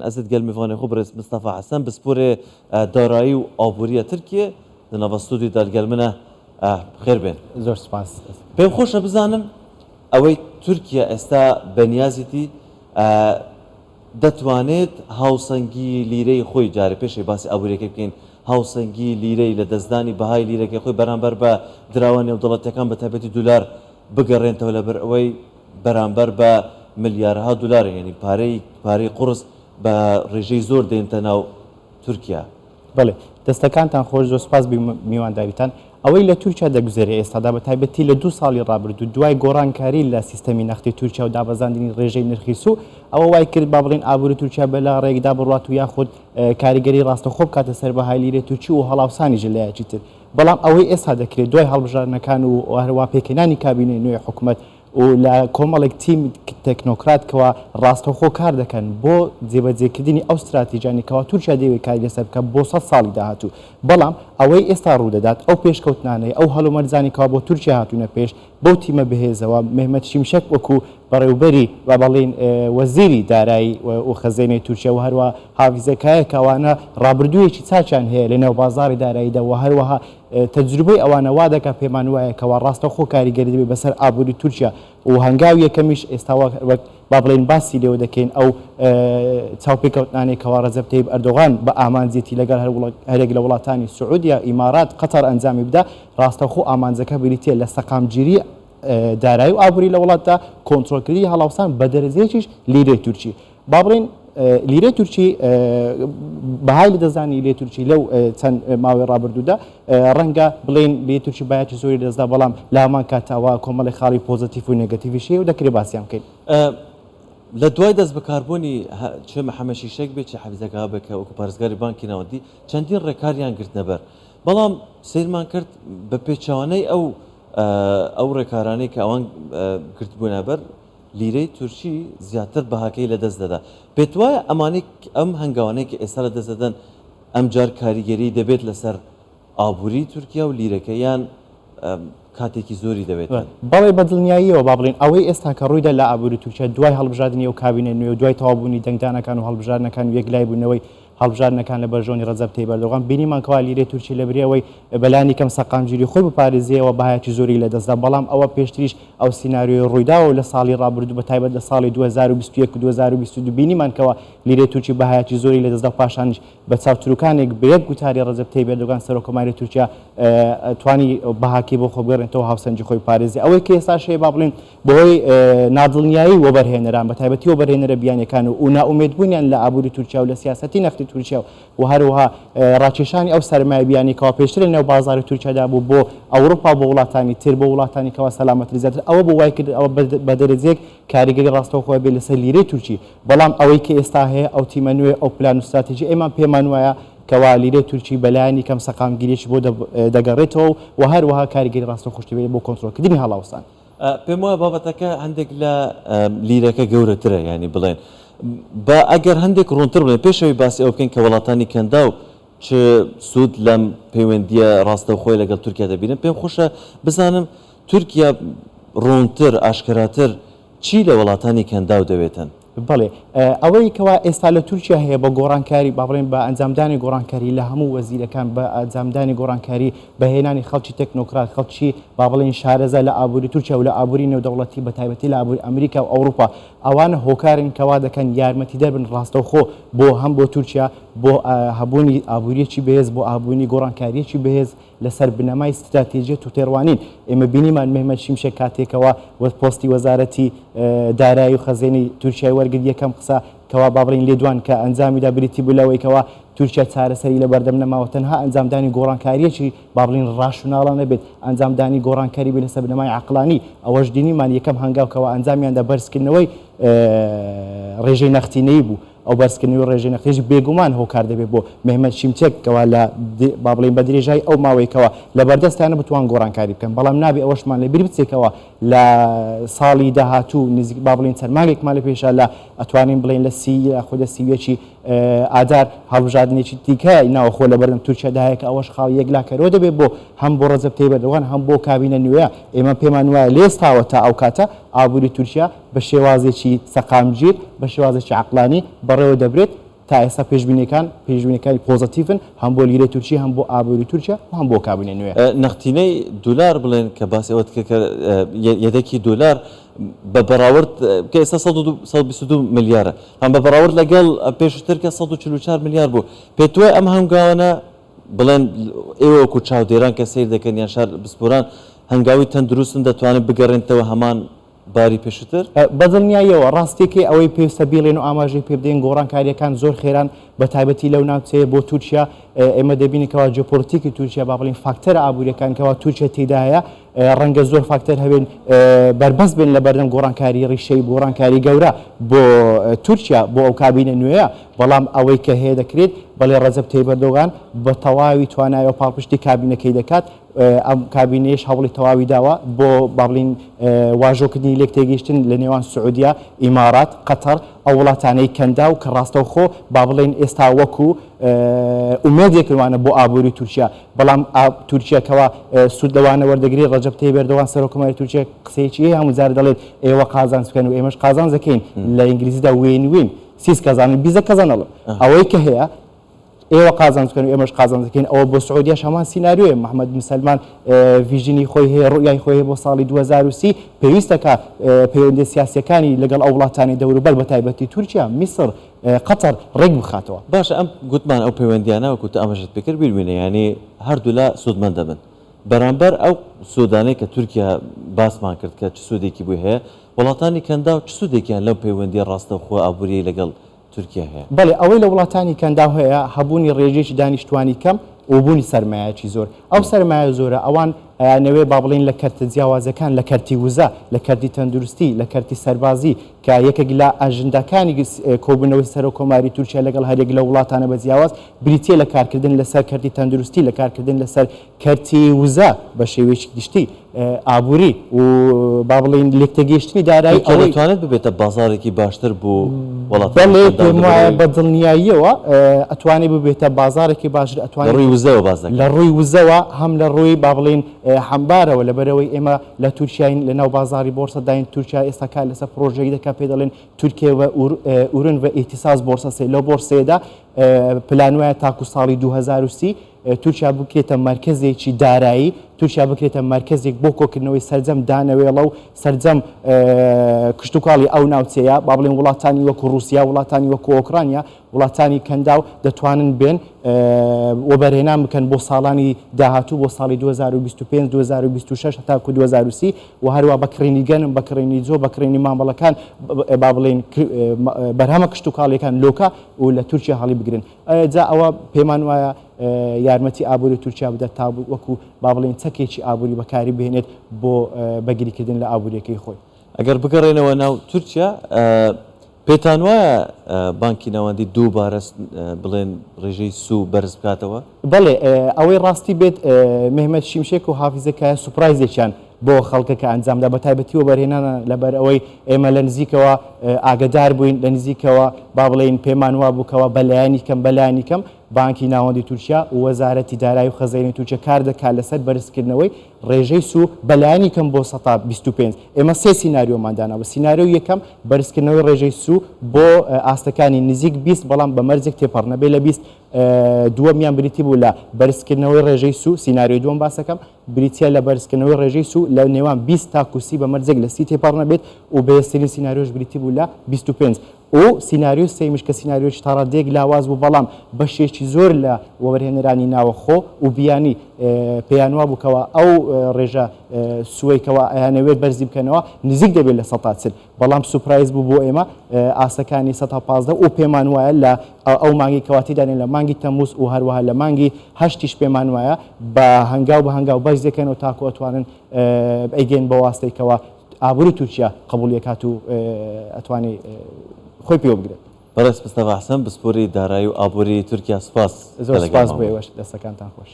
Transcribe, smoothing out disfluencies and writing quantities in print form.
Ez ê digel mêvanê xwe birêz Mistefa Hesen pisporê darayî û aboriya Tirkiyê di nava studyoyê de ligel min e. Bi xêr bên. Zor spas. Pêm xweş e bizanim ewey Tirkiye êsta beniyazîtî detwanêt hawsengî lîreyî xwe carê pêşê basî aboriyekê bikîn hawsengî lîreyî li destdanî bihayê lîrekê xwe beramber be dirawa nêwdewletîyekan bi taybetî dolar bigerêntew li ber ewey beramber بە ملیارەها دولار یانی پارەی پارەی قوڕس بە ڕێژەی زۆر دێنتە ناو تورکیا. بەڵێ دەستەکانتان خۆش زۆر سوپاس بی میوانداریتان. ئەوەی لە تورکیا دەگوزەرێ ئێستادا بە تایبەتی لە دوو ساڵی ڕابردوو دوای گۆڕانکاری لە سیستەمی نەختی تورکیا و دابەزاندنی ڕێژەی نرخی سوو ئەوە وای کرد با بڵێین ئابووری تورکیا بە لاڕێیەکدا بڕوات و یاخود کاریگەری ڕاستەوخۆ بکاتە سەر بەهای لیرەی تورکی و هەڵاوسانیش لە لایەکی تر بەڵام ئەوەی ئێستا دەکرێت دوای هەڵبژاردنەکان و هەروا پێکهێنانی کابینەی نوێی حکومەت و لە کۆمەڵێک تیم تەکنۆکرات کەوا ڕاستەوخۆ کار دەکەن بۆ جێبەجێکردنی ئەو ستراتیجانەی کەوا تورکیا دەیەوێت کاری لەسەر بکات بۆ سەد ساڵی داهاتوو. بەڵام ئەوەی ئێستا ڕوودەدات، ئەو پێشکەوتنانەی، ئەو هەلومەرجانەی کەوا بۆ تورکیا هاتوونە پێش، بەو تیمە بەهێزەوە، مێهمەت شیمشەک وەکو بەڕێوبەری با بڵێین وەزیری دارایی و خەزێنەی تورکیا و هەروەها حافیزە کایە کە ئەوانە ڕابردوویەکی چاکیان هەیە لەنێو بازاڕی داراییدا و هەروەها تەجروبەی ئەوانە وا دەکات پێمان وایە کەوا ڕاستەوخۆ کاریگەری دەبێت بەسەر ئابووری تورکیا و هەنگاوی یەکەمیش ئێستا وەک با بڵێین باسی لێوە دەکەین ئەو چاوپێکەوتنانەی کەوا ڕەجەب تەیب ئەردۆغان بە ئامانجێتی لەگەڵ هەرێک لە وڵاتانی سعودیا، ئیمارات، قەتەر ئەنجامی بدا، ڕاستەوخۆ ئامانجەکە بریتییە لە سەقامگیری دارایی و ئابووری لە وڵاتدا، کۆنترۆڵکردنی هەڵاوسان بە دەرەجەیەکیش لیرەی تورکی. با بڵێین لیرەی تورکی بەهای لەدەستدانی لیرەی تورکی لەو چەند ماوەی ڕابردوودا ڕەنگە بڵێین لیرەی تورکی بایەکی زۆری لەدەستدا بەڵام لە هەمان کاتەوە کۆمەڵێک خاڵی پۆزەتیف و نێگەتیڤیش هەیە و دەکرێت باسیان بکەین. لە دوای دەستبەکاربوونی چ محەمەد شیشەک بێت چ حەفیزە کاوە بێت کە وەکو پارێزگاری بانکی ناوەندی چەندین ڕێکاریان گرتنەبەر بەڵام سەیرمان کرد بە پێچەوانەی ئەو ئەو ڕێکارانەی کە ئەوان گرتبوونەبەر لیرەی تورکی زیاتر بەهاکەی لەدەست دەدا. پێتوایە ئەمانەی ئەم هەنگاوانەی کە ئێستا لەدەست دەدەن ئەمجار کاریگەری دەبێت لەسەر ئابووری تورکیا و لیرەکە یان کاتێکی زۆری دەوێت؟ بەڵێ بە دڵنیاییەوە با بڵێین ئەوەی ئێستا کە ڕوویدا لە ئابووری تورکیا دوای هەڵبژاردنی ئەو کابینەی نوێ و دوای تەواوبوونی دەنگدانەکان و هەڵبژاردنەکان و یەکلایبوونەوەی هەڵبژاردنەکان لە بەرژەوەندی ڕەجەب تەیب ئەردۆغان، بینیمان کەوا لیرەی تورکی لەبری ئەوەی بەلانی کەم سەقامگیری خۆی بپارێزێەوە بەهایەکی زۆری لەدەستدا، بەڵام ئەوە پێشتریش ئەو سیناریۆیە ڕوویداوە و لە ساڵی ڕابردوو بە تایبەت لە ساڵی 2021 و 2022 بینیمان کەوا لیرەی تورکی بەهایەکی زۆری لەدەستدا و پاشانیش بە چاوتروکانێک بە یەک گوتاری ڕەجەب تەیب ئەردۆگان سەرۆککۆماری تورکیا توانی بەهاکەی بۆ خۆ بگەڕێنێتەوە هاوسەنگی خۆی بپارێزێ. ئەوەی کە ئێستاش هەیە با بڵێین بەهۆی نادڵنیایی وەبەرهێنەران، بەتایبەتی وەبەرهێنەرە بیانییەکان و نائومێدبوونیان لە ئابووری تورکیا و لە سیاسەتی نەختی تورکیا و هەروەها ڕاکێشانی ئەو سەرمایە بیانییەی کەوا پێشتر لەنێو بازاڕی تورکیادا بوو بۆ ئەوروپا و بۆ وڵاتانی تر، بۆ وڵاتانی کەوا سەلامەتر زیاتر، ئەوە بوو وای کرد ئەوە بە دەرەجەیەک کاریگەری ڕاستەوخۆ هەبێت لەسەر لیرەی تورکی. بەڵام ئەوەی کە ئێستا هەیە ئەو تیمە نوێ، ئەو پلان و ستراتیژی ئێمە پێمان وایە کەوا لیرەی تورکی بەلایەنی کەم سەقامگیریی بۆ دەگەڕێتەوە و هەروەها کاریگەری ڕاستەوخۆشی دەبێت بۆ کۆنترۆڵکردنی هەڵاوسان. پێم وایە بابەتەکە هەندێک لە لیرەکە گەورەترە یانی بڵێن با ئەگەر هەندێک ڕوونتر بڵێن پێش ئەوەی باسی ئەوە بکەین کە وڵاتانی کەنداو چ سوود لەم پەیوەندییە ڕاستەوخۆیە لەگەڵ تورکیا دەبینن پێم خۆشە بزانم تورکیا ڕوونتر ئاشکراتر چی لە وڵاتانی کەنداو دەوێتن؟ بەڵێ ئەوەی کەوا ئێستا لە تورکیا هەیە بە گۆڕانکاری با بڵێین بە ئەنجامدانی گۆڕانکاری لە هەموو وەزیرەکان بە ئەنجامدانی گۆڕانکاری بە هێنانی خەڵکی تەکنۆکرات خەڵکی با بڵێین شارەزا لە ئابووری تورکیا و لە ئابووری نێودەوڵەتی بە تایبەتی لە ئابووری ئەمریکا و ئەوروپا ئەوانە هۆکارن کەوا دەکەن یارمەتیدەر بن ڕاستەوخۆ بۆ هەم بۆ تورکیا بۆ هەبوونی ئابووریەکی بەهێز بۆ ئابوونی گۆڕانکاریەکی بەهێز لەسەر بنەمای ستراتیجیەت و تێڕوانین، ئێمە بینیمان مێهمەت شیمشەک کاتێکەوە پۆستی وەزارەتی دارایی و خەزێنەی تورکیای وەرگرت یەکەم قسە کەوا با بڵێین لێدوان کە ئەنجامیدا بریتی بوو لەوەی کەوا تورکیا چارەسەری لەبەردەم نەماوە تەنها ئەنجامدانی گۆڕانکاریەکی با بڵێین ڕاشوناڵانە بێت ئەنجامدانی گۆڕانکاری بێت لەسەر بنەمای عەقڵانی ئەوەش بینیمان یەکەم هەنگاو کەوا ئەنجامیاندا بەرزکردنەوەی ڕێژەی نەختینەیی بوو. ئەو بەرزکردنەوەی ڕێژەی نەختیش بێگومان هۆکار دەبێت بۆ مێهمەت شیمچەک کەوا لە با بڵێین بە درێژایی ئەو ماوەی کەوا لە بەردەستیانە بتوان گۆڕانکاری بکەن بەڵام نابێ ئەوەشمان لە بیر بچێت کەوا لە ساڵی داهاتوو نزیک با بڵێین چەند مانگێکمان لە پێشە لە ئەتوانین بڵێین لە سی یاخود لە 31 ئادار هەڵبژاردنێکی دیکە ناوخۆ لە بەردەم تورکیادا هەیە کە ئەوەش خاڵی یەکلاکەرەوە دەبێت بۆ هەم بۆ ڕەجەب تەیب ئەردۆغان هەم بۆ کابینە نوێیە ئێمە پێمان وایە لێستاوە تا ئەو کاتە ئابووری تورکیا بە شێوازێکی سەقامگیر، بە شێوازێکی عەقڵانی بەڕێوە دەبرێت. تا ئێستا پێشبینیەکان پێشبینیەکانی پۆزەتیڤن هەم بۆ لیرەی تورکی هەم بۆ ئابووری تورکیا و هەم بۆ کابینەی نوێ. نەختینەی دولار بڵێن کە باسی ئەوەت کرد کە یەدەکی دولار بە بەراورد کە ئێستا 122 ملیارە هەم بە بەراورد لەگەڵ پێشتر کە 144 ملیار بوو پێت وایە ئەم هەنگاوانە بڵێن ئێوە وەکو چاودێران کە سەیر دەکەن یان شار پسپۆران هەنگاوی تەندروستن دەتوانن بگەڕێنتەوە هەمان باری پێشووتر؟ بە دڵنیاییەوە، ڕاستییەکەی ئەوەی پێویستە بیڵێین و ئاماژەی پێ بدەین، گۆڕانکارییەکان زۆر خێران، بە تایبەتی لەو ناوچەیە بۆ تورکیا، ئێمە دەبینین کەوا جیۆپۆلیتیکی تورکیا، با بڵێین فاکتەرە ئابوورییەکان کەوا تورکیا تێیدا هەیە، ڕەنگە زۆر فاکتەر هەبێن بەربەست بن لە بەردەم گۆڕانکاری ڕیشەیی، گۆڕانکاری گەورە بۆ تورکیا، بۆ ئەو کابینە نوێیە، بەڵام ئەوەی کە هەیە دەکرێت، بەڵێ ڕەجەب تەیب ئەردۆغان بە تەواوی توانایەوە پاڵپشتی کابینەکەی دەکات، ئەم کابینەیەش هەوڵی تەواوی داوە بۆ با بڵێین واژۆکردنی لێکتێگەیشتن لە نێوان سعودیە، ئیمارات، قەتەر، ئەو وڵاتانەی کەنداو کە ڕاستەوخۆ با بڵێین ئێستا وەکو ئومێدێک وانە بۆ ئابووری تورکیا، بەڵام تورکیا کەوا سوود لەوانە وەردەگرێت، ڕەجەب تەیب ئەردۆغان سەرۆککۆماری تورکیا قسەیەکی هەیە هەموو جار دەڵێت ئێوە قازانج بکەن و ئێمەش قازانج دەکەین، لە ئینگلیزیدا win win، siz kazanın biz de kazanalım. ئەوەی کە هەیە ئێوە قازانج بکەن و ئێمەش قازانج دەکەین، ئەوە بۆ سعودیەش هەمان سیناریۆیە، محەمەد بن سەلمان vision ی خۆی هەیە، ڕوئیای خۆی هەیە بۆ ساڵی 2030، پێویستە کە پەیوەندییە سیاسییەکانی لەگەڵ ئەو وڵاتانەی دەوروبەر بە تایبەتی تورکیا، میسر، قەتەر ڕێک بخاتەوە. باشە ئەم گوتمان ئەو پەیوەندییانە وەکو تۆ ئاماژەت پێکرد بیرمێنە یانی هەردوولا سوودمەند دەبن بەرامبەر ئەو سوودانەی کە تورکیا باسمان کرد کە چ سوودێکی بۆی هەیە، وڵاتانی کەنداو چ سوودێکیان لەو پەیوەندییە ڕاستەوخۆ ئابوورییەی لەگەڵ تورکیا هەیە؟ بەڵێ، ئەوەی لە وڵاتانی کەنداو هەیە، هەبوونی ڕێژەیەکی دانیشتووانی کەم و بوونی سەرمایەکی زۆر. ئەو سەرمایە زۆرە ئەوان ئەیانەوێ با بڵێین لە کەرتە جیاوازەکان، لە کەرتی وزە، لە کەرتی تەندروستی، لە کەرتی سەربازی، کە یەکێک لە ئەژنداکانی کۆبوونەوەی سەرۆک کۆماری تورکیا لەگەڵ هەریەک لەو وڵاتانە بە جیاواز، بریتییە لە کارکردن لەسەر کەرتی تەندروستی، لە کارکردن لەسەر کەرتی وزە بە شێوەیەکی گشتی، ئابووری و با بڵێین لێکتێگەیشتنی دارایی تورکیا ئەوەی. دەتوانێت ببێتە بازاڕێکی باشتر بۆ وڵاتانی بەڵێ کەنداو پێم وایە لەبەرئەوەی. بە دڵنیاییەوە ئەتوانێت ببێتە بازاڕێکی باشتر لە ئەتوانێت. ڕووی وزەوە باس لە دەکەم. ڕووی وزەوە هەم لە ڕووی با بڵێین حەمبارەوە لەبەرئەوەی ئێمە لە تورکیاین لە ناو بازاڕی بۆرسەداین تورکیا ئێستا کار لەسەر پڕۆژەیەک دەکات پێی دەڵێن تورکیە و ürün ve ihtisas borsası لەو بۆرسەیەدا پلان وایە تاکو ساڵی 2030 تورکیا بکرێتە مەرکەزێکی دارایی، تورکیا بکرێتە مەرکەزێک بۆ کۆکردنەوەی سەرجەم دانەوێڵە و سەرجەم کشتوکاڵی ئەو ناوچەیە، با بڵێین وڵاتانی وەکو ڕووسیا، وڵاتانی وەکو ئۆکرانیا، وڵاتانی کەنداو دەتوانن بێن وەبەرهێنان بکەن بۆ ساڵانی داهاتوو بۆ ساڵی 2025، 2026 هەتاکو 2030 و هەروا بە کڕینی گەنم، بە کڕینی جۆ، بە کڕینی مامەڵەکان با بڵێین بەرهەمە کشتوکاڵیەکان لۆکە و لە تورکیا هەڵیبگرن. جا ئەوە پێمان وایە یارمەتی ئابووری تورکیا بدات تا وەکو با بڵێین چەکێکی ئابووری بەکاری بهێنێت بۆ بەگریکردن لە ئابووریەکەی خۆی. ئەگەر بگەڕێینەوە ناو تورکیا، پێتان وایە بانکی ناوەندی دووبارە بڵێن ڕێژەی سوو بەرز بکاتەوە؟ بەڵێ، ئەوەی ڕاستی بێت مێهمەت شیمشێک و حافیزە کایا سوپرایزێکیان بۆ خەڵکەکە ئەنجامدا، بەتایبەتی وەبەرهێنانە، لەبەرئەوەی ئێمە لە نزیکەوە ئاگەدار بووین، لە نزیکەوە با بڵێین پێمان وابوو کەوا بەلایەنی کەم بەلایەنی کەم بانکی ناوەندی تورکیا و وەزارەتی دارایی و خەزێنەی تورکیا کار دەکات لەسەر بەرزکردنەوەی ڕێژەی سوو بەلایەنی کەم بۆ 25%. ئێمە سێ سیناریۆمان دانابوو، سیناریۆی یەکەم بەرزکردنەوەی ڕێژەی سوو بۆ ئاستەکانی نزیک 20 بەڵام بە مەرجێک تێپەڕ نەبێت لە 20، دووەمیان بریتی بوو لە بەرزکردنەوەی ڕێژەی سوو، سیناریۆی دووەم باسەکەم، بریتییە لە بەرزکردنەوەی ڕێژەی سوو لە نێوان 20 تاکو 30 بە مەرجێک لە 30 تێپەڕ نەبێت و بەهێزترین سیناریۆش بریتی بوو لە 25 و سیناریۆی سێیەمیش کە سیناریۆیەکی تاڕادەیەک لاواز بوو بەڵام بەشێکی زۆر لە وەبەرهێنەرانی ناوەخۆ و بیانی پێیانوابوو کەوا ئەو ڕێژە سووەی کەوا ئەیانەوێت بەرزی بکەنەوە نزیک دەبێت لە 40%. بەڵام سوپرایز بوو بۆ ئێمە ئاستەکانی 15% و پێمان وایە لە ئەو مانگی کەوا تێدانین لە مانگی تەمموز و هەروەها لە مانگی هەشتیش پێمان وایە بە هەنگاو بە هەنگاو بەرز دەکەنەوە تاکو ئەتوانن ئەیگەین بە واستەی کەوا ئابووری تورکیا قبوڵی ئەکات و ئەتوانێ خۆی پێوە بگرێت. بەڕێز مستەفا حسێن پسپۆری دارایی و ئابووری تورکیا سوپاس زۆر سوپاس بۆ ئێوەش دەستەکانتان خۆش.